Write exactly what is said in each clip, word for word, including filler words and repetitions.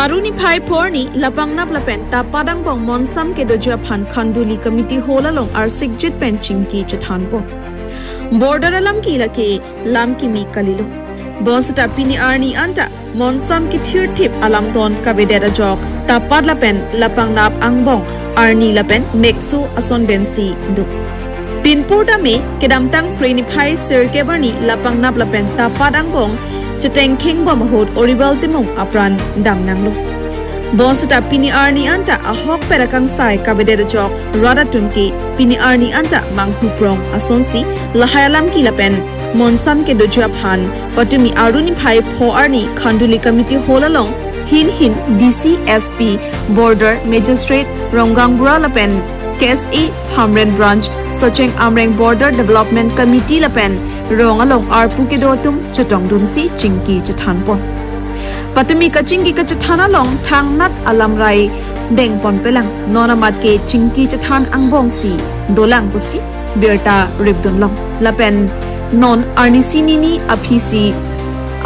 Arni phai pho arni Lapangnap lapen Tapat angbong Monsam kedoji aphan Khanduli Committee Hall along arsikjit pen chingki chethanpo. Border alam ke lake lam kimi kalilo. Bonsita pini arni anta Monsam kethirthip alamton kavedet ajok Tapat lapen Lapangnap angbong arni lapen mekso ason pensi do. Pinpur tame kedamtang Phre niphai sirkep arni Lapangnap lapen Tapat angbong chetengkheng bom ahut Oriwel Timung apran damnanglo. Bonsita pini arni anta ahokpet akangsai kavedet ajok rat atum ke pini arni anta manghuprong asonsi lahai alam ke lapen Monsam kedoji aphan patumi arni phai pho arni Khanduli Committee Hall along hin hin D C, S P, Border Magistrate, Ronggang Bura lapen K S A Hamren Branch, Socheng Amreng Border Development Committee lapen rong along arpu kedo atum chetongdunsi chingki chethanpon. Patumi kachingki kachethan along thangnat alamrai dengponpelang, non amat ke chingki chethan angbongsi dolang pusi birta ripdunlong. Lapen non arnisi nini aphisi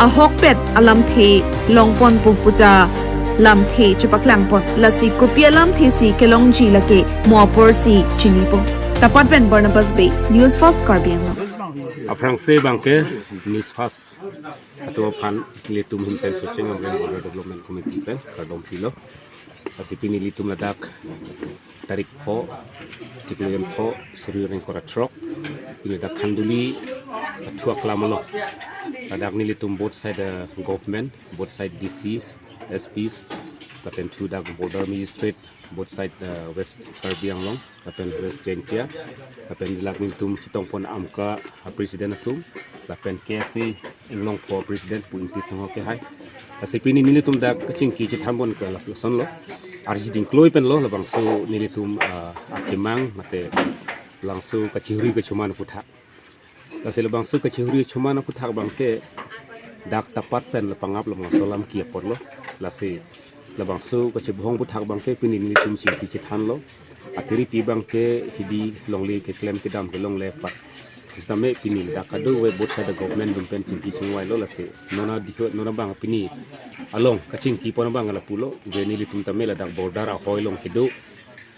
ahokpet alamthe longpon pu puta lamthe chepaklangpon. Lasi kopi alamthesi kelongji lake mo aporsi chinipo. Tapat pen Barnabas Bey, News First Karbi Anglong. Aphrangsi abangke News First atum aphan nelitum hin pen Socheng Amreng Border Development Committee pen kardom pilo. Lasi pini nelitum ladak tarik pho, chiklo jon pho, suri ring kora throk, pini ladak Khanduli athu aklam along, ladak nelitum both side, uh, government, both side D Cs, S Ps, lapen thu dak border magistrate, both side, uh, West Karbi Anglong lapen West Jaintia, lapen dak nelitum chetongpon AMCA a president atum, lapen K S A Inglongpho president Pu Ingti Singho kehai. Lasi pini nelitum dak kachingki chethanpon ke lapuson lo. Arji dingkloi pen lo labangso nelitum, ah, akemang mate labangso kachihuri kachoman aphuthak. Lasi labangso kachihuri kachoman aphuthak abangke dak Tapat pen Lapangnap labangso alam ke apor lo. Lasi labangso kachebohong aphuthak abangke pini nelitum chingki chethanlo. Atiripi abangke hidi longle keklem kedam ke longle pat. Sitame pini ladak kadokave both side government atum pen chingki chingvailo. Lasi non adiho non abang pini along kachingkipon abang lapulo. Je nelitum tame ladak border ahoi along kedo,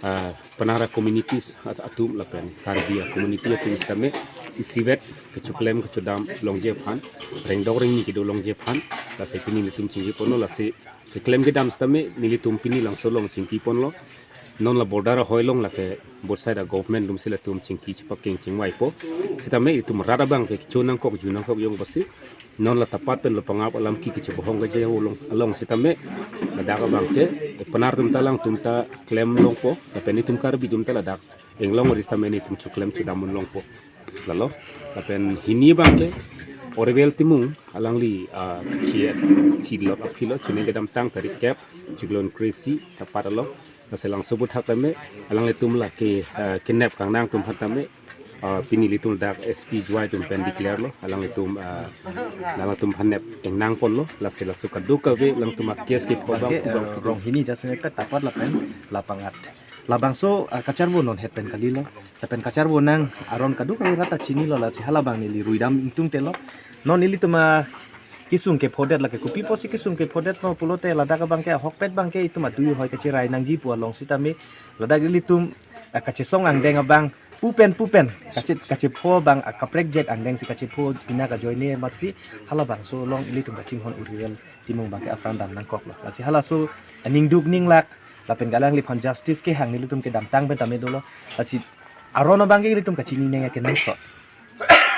ah, Pnar a communities at-, atum lapen Karbi a community atum sitame isivet kachoklem kachodam longji aphan, rengdok rengni kedo longji aphan, lasi pini nelitum chingkiponlo. Lasi keklem kedam sitame nelitum pini labangso along chingkiponlo. Non la border ahoi along lake both side a government atumsi latum chingki chepakeng chingvaipo. Sitame itum rat abangke kecho nangkok ju nangkok jong basi non la Tapat pen Lapangnap alam ke kachebohong kaje along, along sitame ladak abangke Pnar atum ta alangtum ta klem longpo, lapen itum Karbi atum ta ladak inglong ri sitame nelitum choklem chodam longpo. Lalo, lapen hini abangke Oriwel Timung alangli, ah, chi, chilot aphilo, chine kedamtang tarik kep, chiklo jon kre-isi, Tapat along. Lasi labangso aphuthak tame alanglitum lake, ah, kenep kangnang atum aphan tame, ah, pini nelitum dak S P Jowai atum pen declare lo, alanglitum, ah, alanglitum aphan nep engnangponlo. Lasi laso kadokave alangtum a case kepho abang, eh, kubang kubang. Rong hini jasemet Tapat lapen Lapangnap. Labangso, ah, kacharvo non het pen kalilo. Lapen kacharvo nang aron kadokave rat ta chinilo, lasi halabang neli ruidam ingtungtelo. Non nelitum akesung kephodet lake kopi apotsi kesung kephodetlo pulote ladak abangke ahokpet abangke itum adui ahoi kacherai nangji pu along sitame ladak ilitum, ah, kachesong angdeng abang pupen pupen kache, kachepho abang, ah, kaprekjet angdengsi kachepho pina kajoine amatsi halabangso along ilitum kachinghon Oriwel Timung abangke apran dam nangkoklo. Lasi halaso aning duk ning lak lapen galang liphan justice kehang nelitum kedamtang pen tame dolo. Lasi aron abangke nelitum kachini neng kenangsot.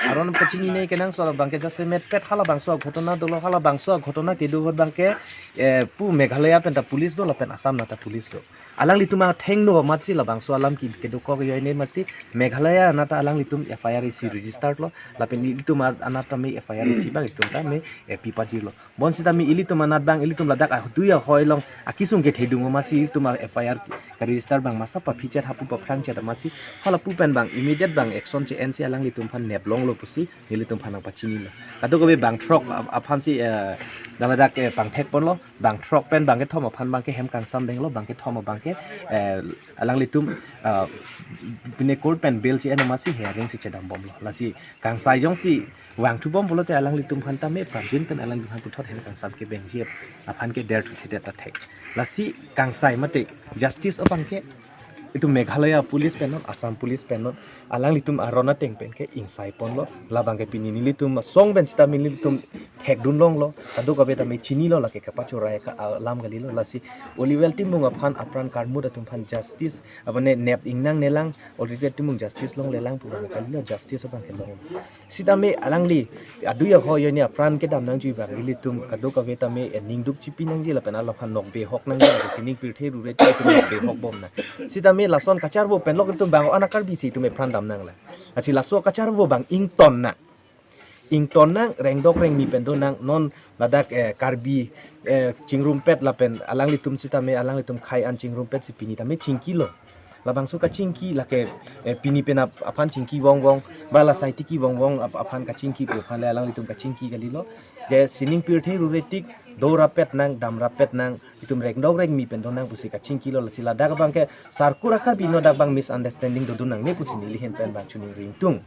Aron kachini neng kenangsot abangke jasemet pet halabangso aghotona dolo, halabangso aghotona kedo ahut abangke, eh, pu Meghalaya pen ta police do lapen Assam na ta police do. Alanglitum athengno amatsi labangso alam ke kedokok ajoine amatsi Meghalaya anat ta alanglitum F I R isi registered lo, lapen ilitum anat tame F I R isi abang itum tame, eh, pipajirlo. Bonsitame ilitum anat abang, ilitum ladak adui ahoi along akesung kethedung amatsi ilitum a F I R karegister abang masa paphichet hapu paphrangchet amatsi hala pu pen abang immediate abang action che-ensi alanglitum aphan neplonglo pusi nelitum aphan nangpachinilo. Kadokave bang throk ap- aphansi, eh, daladak, eh, pangthek ponlo, bang throk pen bang kethom aphan bang ke hem kangsam denglo, bang kethom bang ke, eh, alanglitum, eh, pine court pen bail chi-en amatsi hearing si chedambomlo. Lasi kangsai jongsi vangthubom pulote alanglitum aphan tame prapjin pen alanglitum aphan puthot hem kangsam kevangji aphan ke derthuthedet athek. Lasi kangsai mate justice abang ke itum Meghalaya police pen non, Assam police pen non, alanglitum aron ateng pen ke ingsai ponlo. Labang ke pini nelitum asong pen sitame nelitum thekdun longlo, kadokave tame chinilo, lake kapachorai ka alam kalilo. Lasi Oliver Timung aphan apran karmut atum aphan justice, apane nep ingnang nelang, Oliver Timung justice longlelang pu abang kalilo, justice abang ke long. Sitame alangli adui ahoi ajoine apran kedam nangji abang nelitum kadokave tame, eh, ningduk chipi nangji lapen along aphan nokbe hok nangji, sining pirthe rure ti itum nokbe hok bom nang. Sitame lason kacharvo pen lok itum bang ana Karbi si itum epran dam nanglang. Lasi laso kacharvo abang ington nang. Ington nang, rengdok rengmi pen do nang, non ladak, eh, Karbi, eh, chingrumpet lapen alanglitum sitame alanglitum khei an chingrumpet si pini tame chingkilo. Labangso kachingki lake, eh, pini pen ap- aphan chingki vongvong, ba la sai tiki vongvong ap- aphan kachingki pu aphan le alanglitum kachingki kalilo. Je sining pirthe rure tik, do rapet nang, dam rapet nang, itum rengdok rengmi pen do nang pusi kachingkilo. Lasi ladak abang ke sarkura Karbi no dak abang misunderstanding dodun nangne pusi neli ahin pen abang choningri ingtung.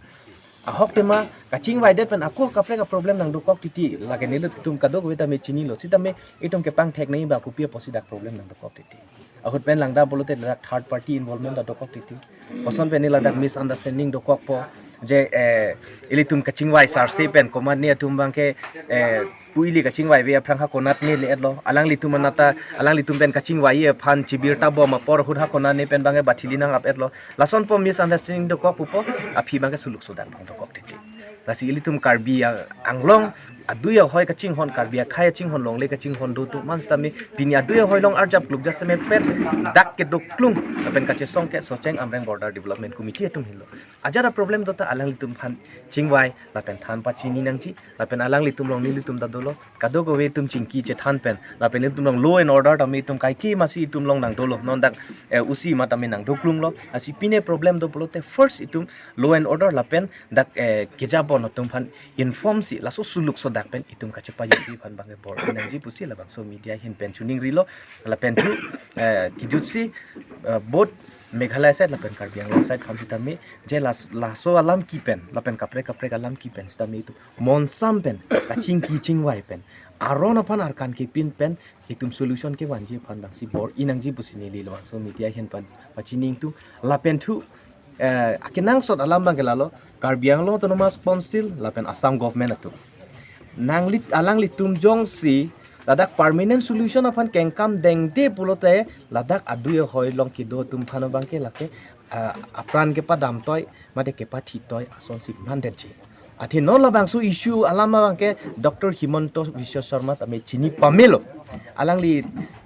Ahok tema kachingvaidet pen ako kaprek a problem nangdokok titi, lake nelitum kadokave tame chinilo. Sitame itum kepangthek nangji abang kopi apotsi dak problem nangdokok titi. Ahut pen langdam pulote dak third party involvement ta dokok titi. Koson pen ne ladak misunderstanding dokokpo. Je, eh, ilitum kachingvai sarse pen komatne atum abang ke, eh, pu ili kachingvaive aphrang ha konatne le-etlo. Alanglitum anat ta, alanglitum pen kachingvai aphan chibirta bom apor ahut ha konatne pen abang ke bathili nang ap-etlo. Lasonpo misunderstanding dokok pupo, aphi abang ke suluk sodak abang dokok titi. Lasi ilitum Karbi a- Anglong adui ahoi kachinghon, Karbi akhei achinghon, longle kachinghon do atum an sitame pini adui ahoi along arjap kluk jasemet pen dak kedoklung lapen kachesong ke Socheng Amreng Border Development Committee atum henlo. Ajat a problem do ta alanglitum aphan chingvai lapen than pachini nangji, lapen alanglitum along nelitum ta dolo, kadokave atum chingki chethan pen, lapen nelitum along law and order tame itum kaike masi itum along nangdolo, non dak, eh, usi ma tame nangdoklunglo. Lasi pine problem do pulote first itum law and order lapen dak, eh, kejapon atum aphan inform si laso suluk sodak pen itum kachepajokji aphan abang ke bor-i nangji pusi labangso media ahin pen choningrilo. Lapen thu, eh, kejutsi, eh, both Meghalaya side lapen Karbi Anglong side aphan sitame je las- laso alam ki pen lapen kaprek kaprek alam ki pen sitame itum monsam pen kachingki chingvai pen aron aphan arkan kepin pen itum solution kevanji aphan abangsi bor-i nangji pusi neli labangso media ahin pen pachini ingtung. Lapen thu, eh, akenangsot alam abang ke lalo, Karbi Anglong Autonomous Council lapen Assam government atum nanglit alanglitum jongsi ladak permanent solution aphan kengkam dengde pulote ladak adui ahoi along kedo atum aphan abang ke lake, ah, apran kepadam toi mate kepathi toi asonsi mandetji. Athe non labangso issue alam abang ke Doctor Himanta Biswa Sarma tame chini pamelo. Alangli,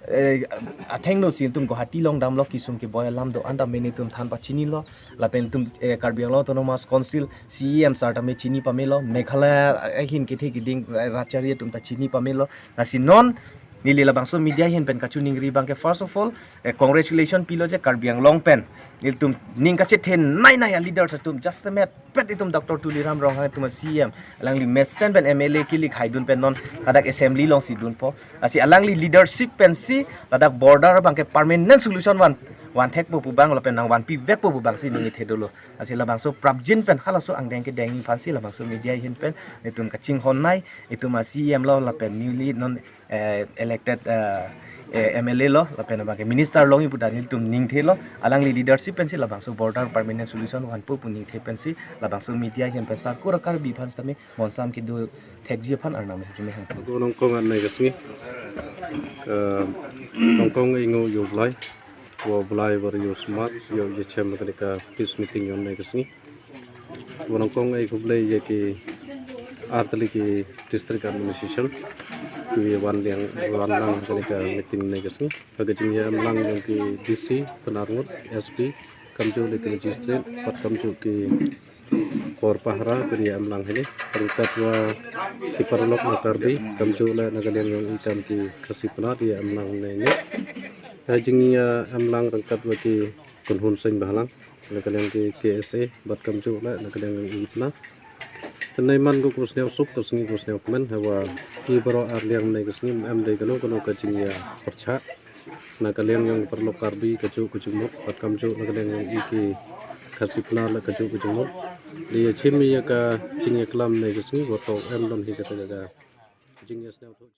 eh, athengno si itum Guwahati along damlo, kesung keboi alam do-an tame nelitum than pachinilo. Lapen itum, eh, Karbi Anglong Autonomous Council C E M sir tame chini pamelo. Meghalaya, eh, ahin kethe keding, eh, rachari atum ta chini pamelo. Lasi non neli labangso media ahin pen kachoningri abang ke first of all, eh, congratulation pilo je Karbi Anglong pen ilitum ning kachethenei nei a leaders atum jasemet pet itum Doctor Tuliram Ronghang atum C E M, alangli mesen pen M L A kilik haidun pen non ladak assembly alongsi dunpo. Lasi alangli leadership pensi ladak border abang ke permanent solution van vanthekpo pu abang lapen nangvanpivekpo pu abangsi ning kethe dolo. Lasi labangso prapjin pen halaso angdeng kedengji aphansi labangso media ahin pen itum kachinghon nei, itum a C E M lo lapen newly non, eh, elected, eh, eh, M L A lo lapen abang ke minister longji pu ta nelitum ningthelo. Alangli leadership pensi labangso border permanent solution vanpo pu ningthe pensi labangso media ahin pen sarkura Karbi aphan sitame monsam kedo thekji aphan arnam me hang. Ko nongkong an nei kasngi. Eh, nongkong ingo yo blai. Wo blai bar yo smat yo yechem kane ka peace meeting yon nei kasngi. Ko nongkong ai khublei ya ki artali ki district administration ki wan liang wan lang kane ka meeting nei kasngi. Ka kachingki amlang yang ki D C Panarngut, S P, kamjo le ki magistrate, pat kamjo ki kor pahara kuri amlang hini. Rengkat wa ki paralok na Karbi, kamjo le Nagaland yang itam ki Khasi penat ya amlang ne ne. Kachingki amlang rengkat wa ki kunhun seng bahalang, Nagaland ki K S A, bat kamjo le Nagaland yang ipna. Tenei man ko krusneo suk, kesngi krusneo kemen, hava e baro arliang nei kesngi em dei kano kano kachingya percha. Na kaliang yang perlok Karbi kachu kachingmut, pat kamchu na kaliang yang iki Khasi Pnar la kachu kachingmut. Dia chim ya kachingya kelam nei kesngi, voto em don hi kata jaga. Kachingya sneo tho.